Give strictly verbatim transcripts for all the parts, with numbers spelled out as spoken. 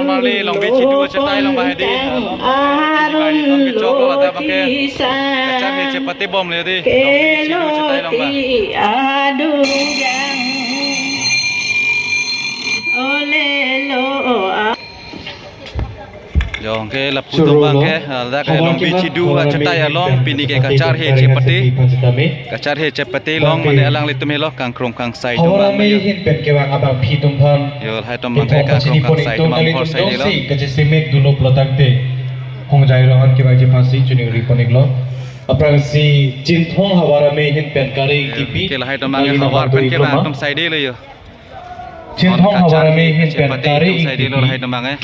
Marli Longbi Chidu achetai along abang hedi. Pini abang ni thom kechok lo, ladak abangke kacharhe chepate bomlo hedi. Longbi Chidu achetai along abang. Jong ke lapu atum abangke, ah, ladak ke Longbi Chidu achetai along, pini ke kacharhe chepate. Kacharhe chepate along mane alanglitum helo, kangkrong kangsai atum abang. Havar Amei ahin pen kevang abangpi atum aphan. Yo, lahai atum abangke kangkrong kangsai atum abang hor sai dilo. Kachesimek dolo pulotangte Hongjai Ronghang kevangji aphansi choningri pon-iklo. Aphrangsi Chinthong Havar Amei ahin pen Kare Ingtipi. Ke lahai atum abangke Havar pen kevang atum sai dilo yo. Chinthong Havar Amei ahin pen Kare Ingtipi. Lahai atum abangke.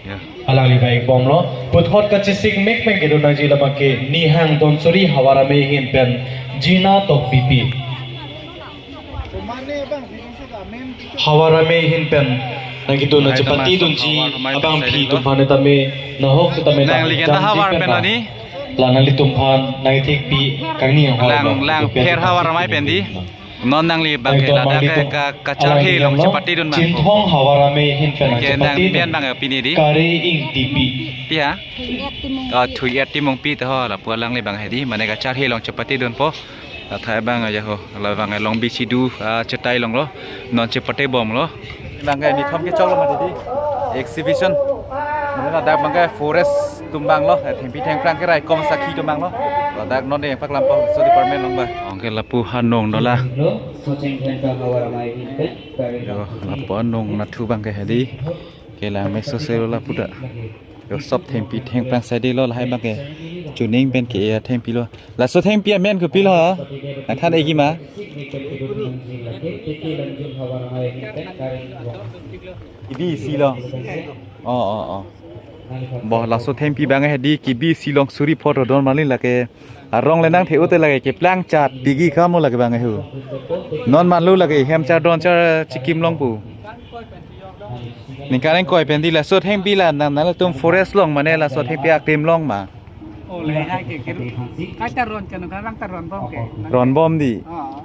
Ya. Alangli vang bomlo. Puthot kachesik mekmek kedo nangji labangke Nihang Donsuri Havar Amei ahin pen Jina Tokbipi. Havar Amei ahin pen nangkedun achepatedunji abangpi atum aphan tame nahok setame nangli ke na Havar pen lo ni? La nanglitum aphan nangthekpi kangni ang Havar lang, lang pher Havar Amei pen di. Non nangli abangke ladak ke ka, kacharhe along chepatedun abang. Chinthong Havar Amei ahin pen ke nang chepatedun. Nang pen abang pini di. Kare Ingtipi. Pi ha? Thuiet Timung. Ah, Thuiet Timungpi te ho, lapu alangli abang hedi, mane kacharhe along chepatedunpo. Lathai abang aja ho, la abang Longbi Chidu, ah, achetai along lo. Non chepate bomlo. Abangke ni thom kechok lo mati di. Exhibition. Mane ladak abangke forest atum abang lo, eh, thengpi thengphrang keraikom sakhi atum abang lo. Ladak non de paklampo, so department along abang. Abangke lapu hanong dola. Yo, lapu hanong nathu abangke hedi. Kelang meso selo lapu ta. Yo, sob thengpi thengphrang sai dilo lahai abangke. Chuning pen ke-e athengpi lo. Laso thengpi amen kopilo? Nangthan-ikji ma? Kibi isi long. Oh, oh, oh. Bo laso thengpi abang hedi kibi isi long suri pho to don mali lake. Arong le nangthe-ut te lake keplang chat pigi kamo lake abang hu. Non manlo lake hem char don char chikim long pu. Ningkan ingkoi pen di laso thengpi la nang, nangtum forest along mane laso thengpi aktim along ma. Oh, lahai ke, ke. Kaita ron ke, nang kalang ta ron bom ke. Ron bom di. Ah.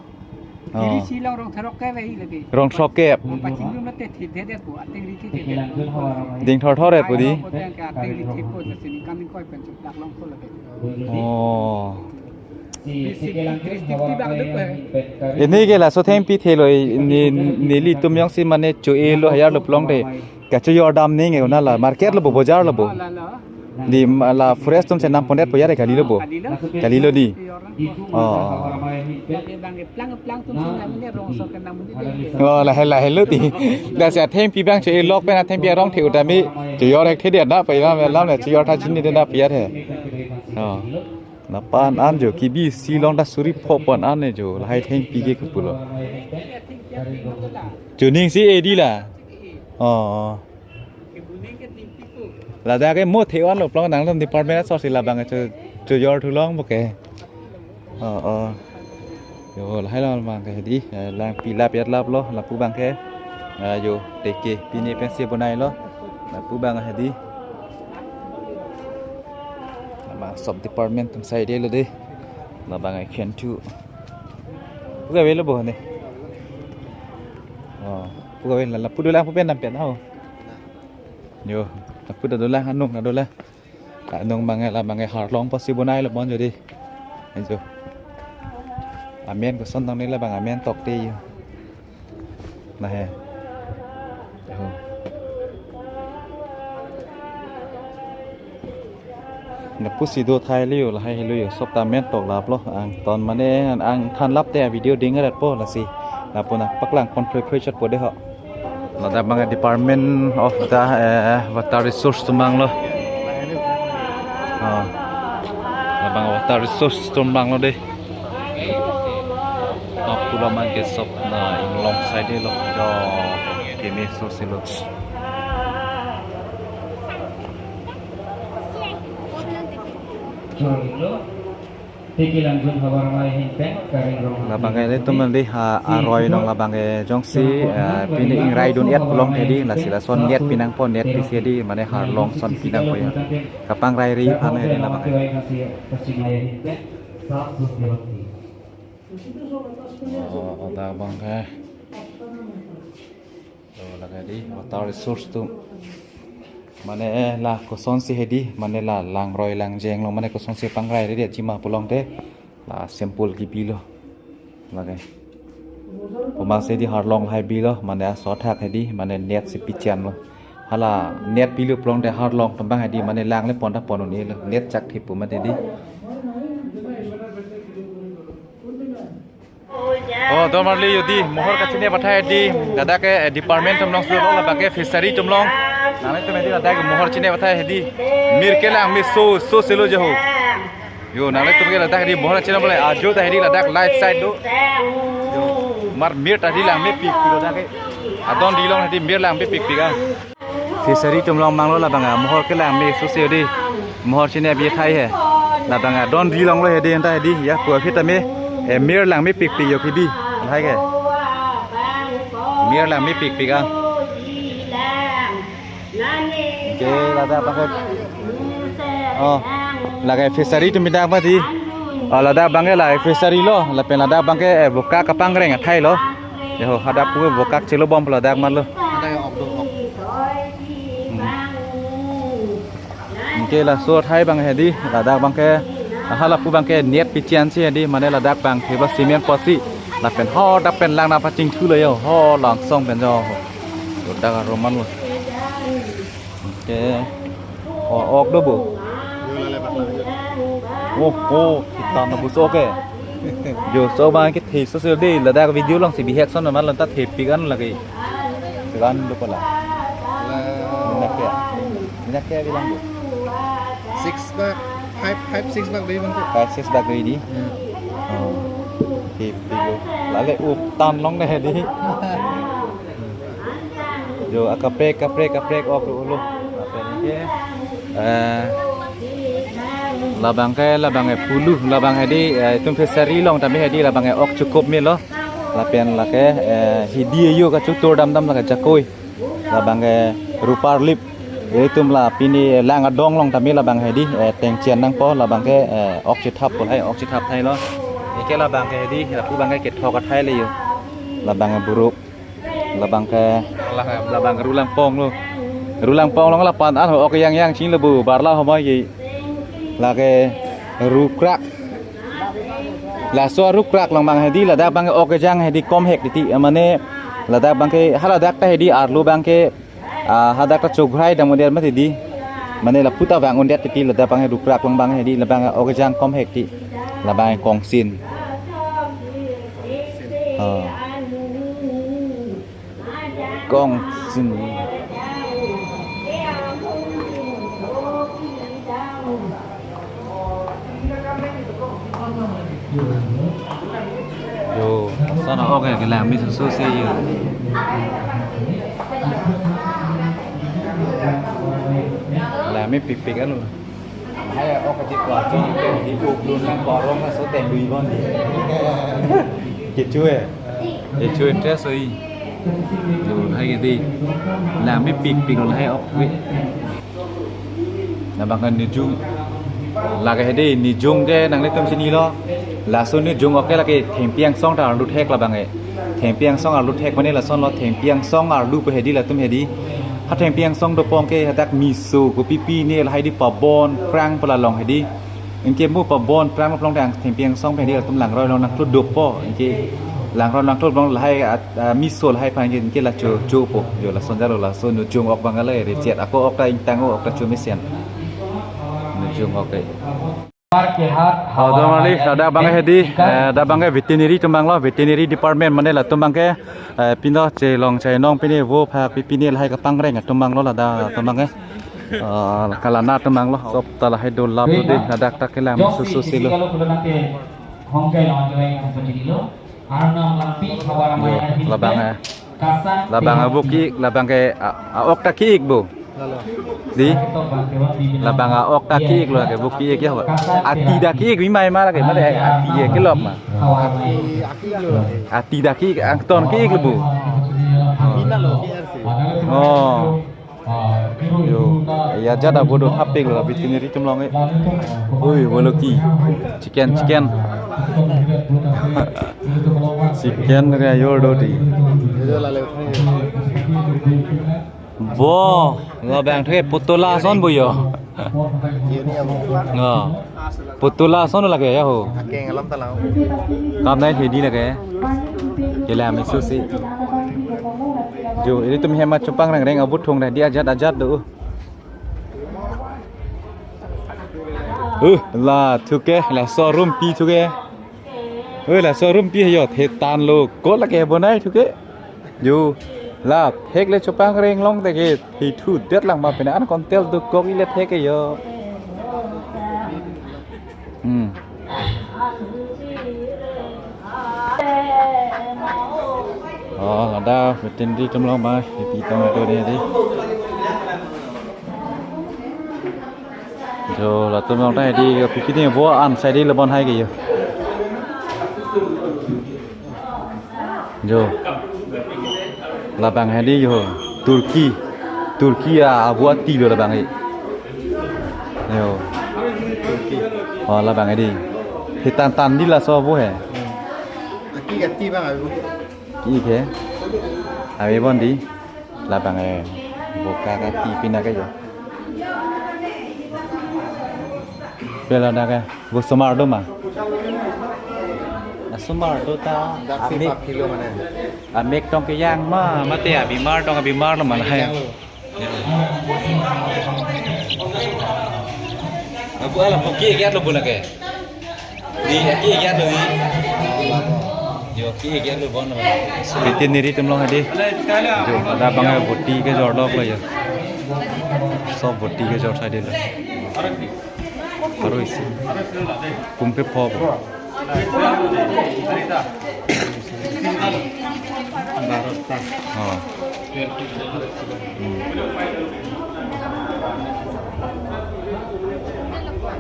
Oh. Kibi isi long rong throk ke vehi lagi. Rong throk ke. Pachingrum lote thip de de pu, ateng ri thip de de. Ding thor thor e pu di. Ateng ri thip pu, jasi ningkan ingkoi pen chuplak long pu lagi. Oh. Bisi, bisi, bisi, bisi, bisi, bisi. Ini ke laso thengpi thelo, ne, nelitum jongsi mane cho-e lo hayar lo pulote. Kachojor dam ning e una la market lo bo, bojar lo bo. La, la. Di ma la forest atum chenam pondet po yare kalilo bo. Kalilo? Kalilo di. Oh. Bang, bang, plang, plang atum si nam ne rong so ke nam ne de. Oh, lahai, lahai lo di. Lasi athengpi abang cho-e lok pen athengpi arong the-ut tame. Chojor hek the de na pa ilam lam ne chojor tha chini de na pa yare. Oh. Lapu an jo kibi isi long ta suri pho pon an ne jo lahai thengpi ke kepulo. Chuning si e di la. Oh. Ladak ke mo the-on lo pulo nangtum department asor si labang cho, chojor thu long bo ke. Oh, oh. Yo, lahai lo abangke di, eh, lang pilap yat lap lo, lapu abangke. Eh, yo, teke, pine pensi bonai lo. Lapu abang hedi. Labang sob department atum sai delo de. Labang action thu. Pu kave lo bo ne. Oh, pu kave la, lapu dolang pu pen nam pen ho. Yo, lapu ta dolang, anung ta dolang. Anung abangke labangke harlong apotsi bonai lo bon jodi. Enjo. Amen koson tang ne labang amen tok te yo. Lahai. Oh. Lapusi do thai liyo, lahai helo yo, sob ta amen tok lap lo, angton mane angthan lap te video ding ret po lasi. Lapu nangpaklang pon phroi phroi chot po de ho. Ladak abang Department of the, eh, Water Resource atum abang lo. Oh. Labang Water Resource atum abang lo de. Lapu alam abangke sob na inglong side lo. Jo, keme so silo. Sorry lo. Tiki langjun havar mai hin pen karing rong. Labang ke ilitum mandi ha aroi along labang ke jongsi, eh, pini ingrai dun-et pulote di, lasi lason net pinangpo, net pisi di, mane harlong son pinangpo ya. Kapangrai ri aphan hedi labang ke. Oh, oh, labang ke. Lake di water resource atum. Mane la kosonsi hedi, mane la langroi langjeng lo, mane kosonsi pangrai hedi, ajima pulote la sample kipilo. Lake. Puma si di harlong lahai bilo, mane aso athak hedi, mane net si pichan lo. Hala net pilo pulote harlong atum abang hedi, mane lang le pon ta pon un-e lo, net chak thip pu mati di. Oh, don marli, jodi mohor kachinep athai hedi, ladak ke, eh, department atum along sulo, labang ke fishery atum along. Nanglitum hedi ladak mohor chinep athai hedi. Mir kelang, mir so, so selo je ho. Yo, nanglitum ke ladak hedi mohor chinep bole, ajo ta hedi ladak light side do. Yo, mar mir ta hedi langmepikpik ladak ke. Adon ri along hedi mir langmepikpik ah. Fishery atum along abang lo labang amohor kelang me so se hedi. Mohor chinep athai he. Labang adon ri along lo hedi anta hedi ya pu aphi tame. Eh, mir langmepikpik yo kibi. Lahai ke. Mir langmepikpik ah. Oke, ladak abang ke. Oh, lake fishery atum pindah apa di? Oh, ladak abang ke la fishery lo. Lapen ladak abang ke, eh, vokak kapangreng athai lo. Yo, hadak pu vokak chelobom ladak mar lo. Ada yang ok do, ok. Hmm. Oke, laso athai abang hedi, ladak abang ke, hala pu abang ke net pichan si hedi, mane ladak abang ke ba cement posi, lapen ho dak pen lang nangpachingthu lo yo, ho langsong pen jo. Ladak aroman lo. Oke. Oh, ok do bo. Oh, oh, kita na bus oke. Jo so abang ke the so se de, ladak video along si bihek son mar lanta thepik an lake. Segan do pala. Minyak ya. Minyak ya bilang do. Six bag, five, five, six bag do bang. Five, six bag do di. Hmm. Oh. Thepik lo. Lale uptan long deh di. Jo, akaprek, kaprek, kaprek, ok, ulo. Apa ni ke? Eh, labang ke, labang ke pulu, labang hedi, eh, itum fishery along tame hedi, labang ke ok chukup me lo. Lapen lake, eh, hidi yo kachutur damdam lake jakoi. Labang ke rupar lip. Itum la pini lang adong along tame labang hedi, eh, tengchian nangpo, labang ke, eh, ok chithap pulai, ok chithap thai lo. Ike labang ke hedi, lapu abang ke kethok athai le yo. Labang ke buruk. Labang ke, labang ke rulangpong lo. Rulangpong along lapan an ho ok yang yang ching lo bu barla ho mai ke. Lake rukrak. Laso rukrak along abang hedi ladak abang ke ok kejang hedi komhek titi. Mane ladak abang ke haladak ta hedi arlo abang ke, ah, hadak ta chograi dam un-e mati di. Mane lapu ta vang un-e titi ladak abang ke rukrak along abang hedi labang ke ok kejang komhek ti. Labang ke kongsin. Oh. Kongsin. Yo, sana ok ya, kelang me so se yo. Langmepikpik anu. Hai, ok, di kuaco, di kuplun nang korong na so teng lui bon di. Kecho eh. Kecho interest oi. Lo, hai ke di. Langmepikpik lo hai ok ke. Labang ke nijung. Lake hedi, nijung ke nanglitum chinilo. Laso nijung ok ke lake thengpi angsong ta arlu thek labang ke. Thengpi angsong arlu thek mane lason lo thengpi angsong arlu pu hedi latum hedi. Ha thengpi angsong dopong ke hadak miso kopi pine lahai di pabon prang pala long hedi. Anke mo pabon prang pulote thengpi angsong pen hedi latum langroi along nangtlu dopo. Anke langroi nangtlu along lahai at, ah, miso lahai aphan anke, anke la cho chopo. Jo lason jalo laso nijung ok abang le rechet ako ok ta ingtang ok ta chomesen. Nijung ok ke. Oh, don marli, ladak abang ke hedi, eh, ladak abang ke veterinary atum abang lo, veterinary department mane latum abang ke, eh, pino chelong chenong pine vo phak pi pine lahai kapangreng atum abang lo ladak atum abang ke. Eh, kalana atum abang lo, sop ta lahai dolap lo de, ladak ta kelang so so se lo. Yo, labang, eh, labang, eh, buki, labang ke, ah, ah, ok ta ki-ik bo. Di? Labang a-ok ta ki-ik lo lake, bo ki-ik ya, ho. Ati ta ki-ik, mi mai ma lake, mane ati ya kelok ma. Ati, aki lo lake. Ati ta ki-ik, angton ki-ik lo bo. Bina lo, K R C. Oh. Yo, ya jada bodo hapik lo, veterinary atum along eh. Oi, bolo ki. Chicken, chicken. Chicken re yor do di. Video la le uthai. Bo, labang the putula ason bo yo. Ini ya, Bu. Nga. Putula ason lake ya ho. Akeng alam talang. Kam nai hedi lake. Kela misu si. Jo, ilitum hem chopangrengreng abut thong dah di ajat ajat do. Uh, la thuke, laso arumpi thuke. Uh, laso arumpi yo, thetan lo, ko lake bonai thuke. Jo, la thek le chopangrenglong te ke, thi thu det lang ma pena an kontel do kok ile thek ke yo. Hmm. Oh, ladak, betin di tum long ba, ipi tong ado dei di. Jo, latum long ta di, ipi kini bo an sai di lebon hai ke yo. Jo. Labang hedi yo. Turkey. Turkey a abu ati lo labang he. Yo. Oh, labang hedi. Hitan tan di laso abu he. Aki ati bang abu. Ki ke. Ave bon di. Labang e. Boka ka ti pina ke yo. Pela da ke. Bo somar do ma. Asomar do ta. Daksi amek, empat kilo mana? Amek tong kejang ma, mate abimar tong abimar lo ma lahai. Kejang lo. Abu ala poki kiat lo bo lake. Di aki kiat lo di. Yo ki kiat lo bon lo. Bitin neri tum long hedi. Jo, ada bang boti kejor dok lo yo. Sob boti kejor sai di lo. Aro isi. Kum kepho bo. Oh. Hmm.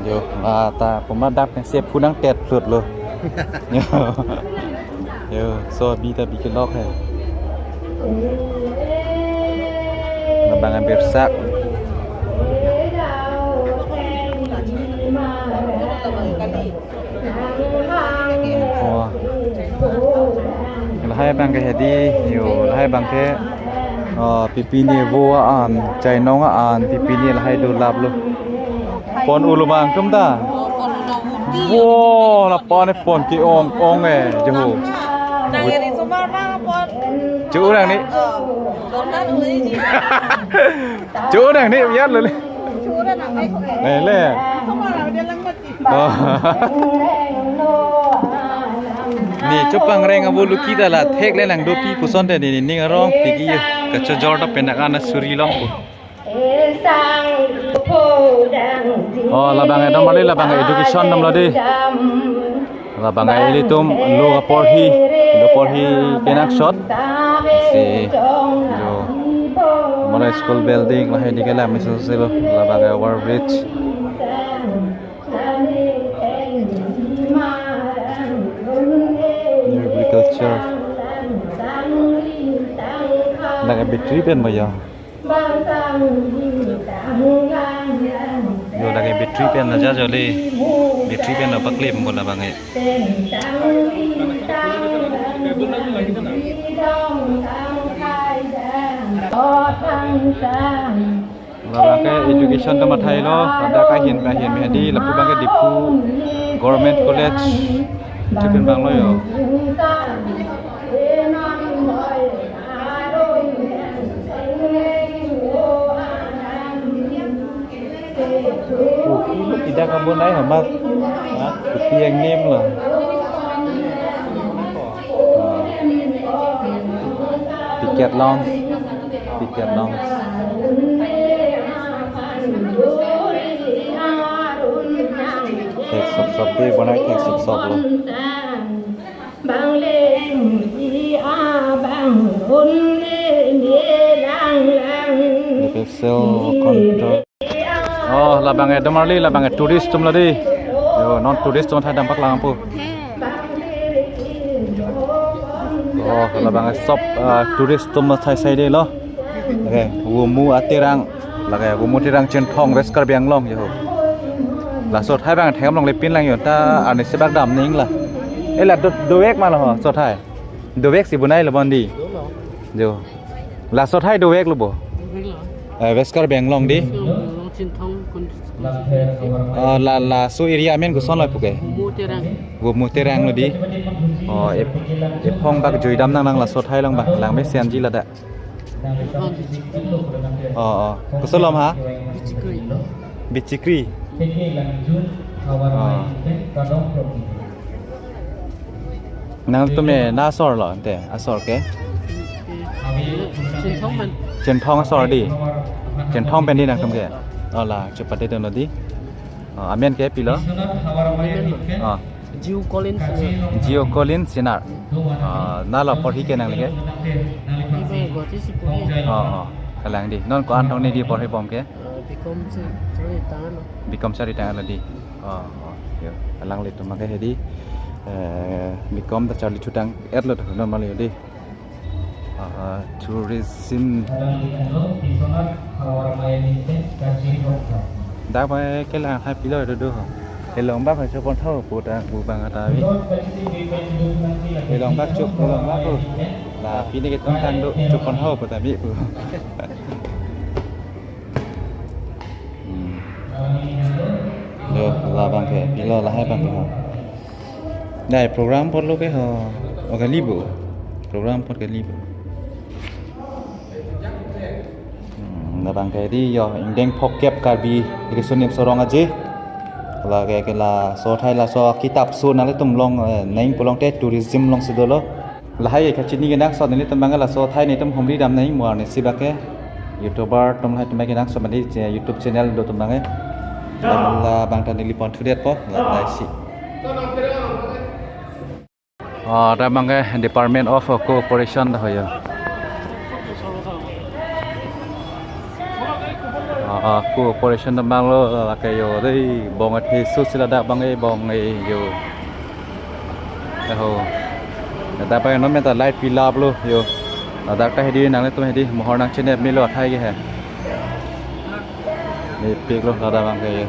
Jo, ah, ta puma dap ke sep kunang tet lut lo. Yo. Yo, so bi ta bi kelok he. Labang abirsak. Oh. Lahai bang ke hedi, yo, lahai bang ke, oh, pipini vo an, chainong an, pipini lahai do lap lo. Pon ulo bang kum ta. Wo, la pon e pon ke-ong ong e, jo ho. Nang eri sumar nang pon. Chu nang ni. Oh, don nang eri ji. Chu nang ni, yan lo le. Chu nang ni. Eh, le. Sumar nang dia lang mati. Oh. Ni chopangreng abu luki ta la thek le nang dopi puson te ni ning arong tiki yo. Kachojor ta penak ana suri long. Oh, labang e dam ali, labang e education dam lo di. Labang e ilitum lo kaporhi, lo porhi kenak shot. Si, jo. Mara school building lahai di ke la miso silo, labang e over bridge. Agriculture. Lake battery pen ba ya. Yo, lake battery pen na ja jole. Battery pen na paklem bo labang e. Labang ke education ta mathai lo, ada kahin kahin mehdi, lapu bang ke Diphu Government College, chipin bang lo yo. Kopi lo tidak kabun ai hamat. Ha? Kopi yang nem lo. Ticket lounge. Ticket lounge. Thek sop sop di bonai thek sop sop lo. Bang le ni a bang un le ni lang lang. Ni pixel control. Oh, labang e dam ali, labang e tourist atum lo di. Yo, non tourist atum thai dam paklang pu. Oh, labang e sob, ah, tourist atum lo thai sai de lo. Okay, Wumu Atirang. Lake Wumu Atirang Chinthong West Karbi Anglong yo. Laso thai bang thek long le pin lang yo ta ani sebak dam ning la. Eh, la do, dovek ma lo ho, so thai. Dovek si bonai lo bon di. Jo. Laso athai dovek lo bo. Velo. Eh, West Karbi Anglong di. Long Chinthong kun. Ah, la, laso area amen koson lo puke. Muterang. Vo Muterang lo di. Oh, ep-, ephong bak juidam nang nang laso athai along bak. Lang mesen ji ladak. Oh, oh. Koson lo ma? Bichikri. Bichikri. Oh. Nangtum ke na asor lo, ante asor ke? Chinthong man. Chinthong asor di. Chinthong pen di nangtum ke. Oh la, chepate dun lo di. Oh, amen ke pilo? Amen lo. Oh. Jiu Collins. Jiu Collins Sinar. Oh, na lo porhi ke nangli ke? Iba Guwahati si porhi. Oh, oh. Kalang di. Non ko-an tong ni di porhi bom ke? Eh, B Com si, sorry, tangan lo. B Com sari tang lo di. Oh, oh, yo. Alanglitum ke hedi. Eh, B Com ta charli chutang et lo to normal yo di. Ah, ah, tourism. Dak bai kelang hai pilo do do. Elong bak chopon tho pu ta bu bang ata bi. Elong bak chop, elong bak pu. La pini ke tong tang do chopon tho pu ta bi pu. Hmm. Yo, labang ke, pilo lahai bang ke ho. Dai program apot lo ke ho. O kali bo. Program apot kali bo. Hmm, labang ke di yo, ingdeng phokep Karbi Riso Nimso Rong Aje. Lake ke laso athai laso kitap so nanglitum long, eh, neng pulote tourism along si dolo. Lahai kachini kenangsot nelitum abang laso athai nelitum humri dam nang mo arni si bak ke YouTuber atum lahai atum kenangsot mandi che-, YouTube channel do atum abang. Labang ta neli pon thudet po, lahai si. Ah, dak abang ke Department of Cooperation dak ho yo. Ah, ah, cooperation abang lo, ah, ke yo, dei, bong athe su si ladak abang e, bong e yo. Eho. Ladak abang non meta light pilap lo yo. Ladak ta hedi nanglitum hedi mohor nang chinep melo athai ke he. Mepik lo ladak abang ke yo.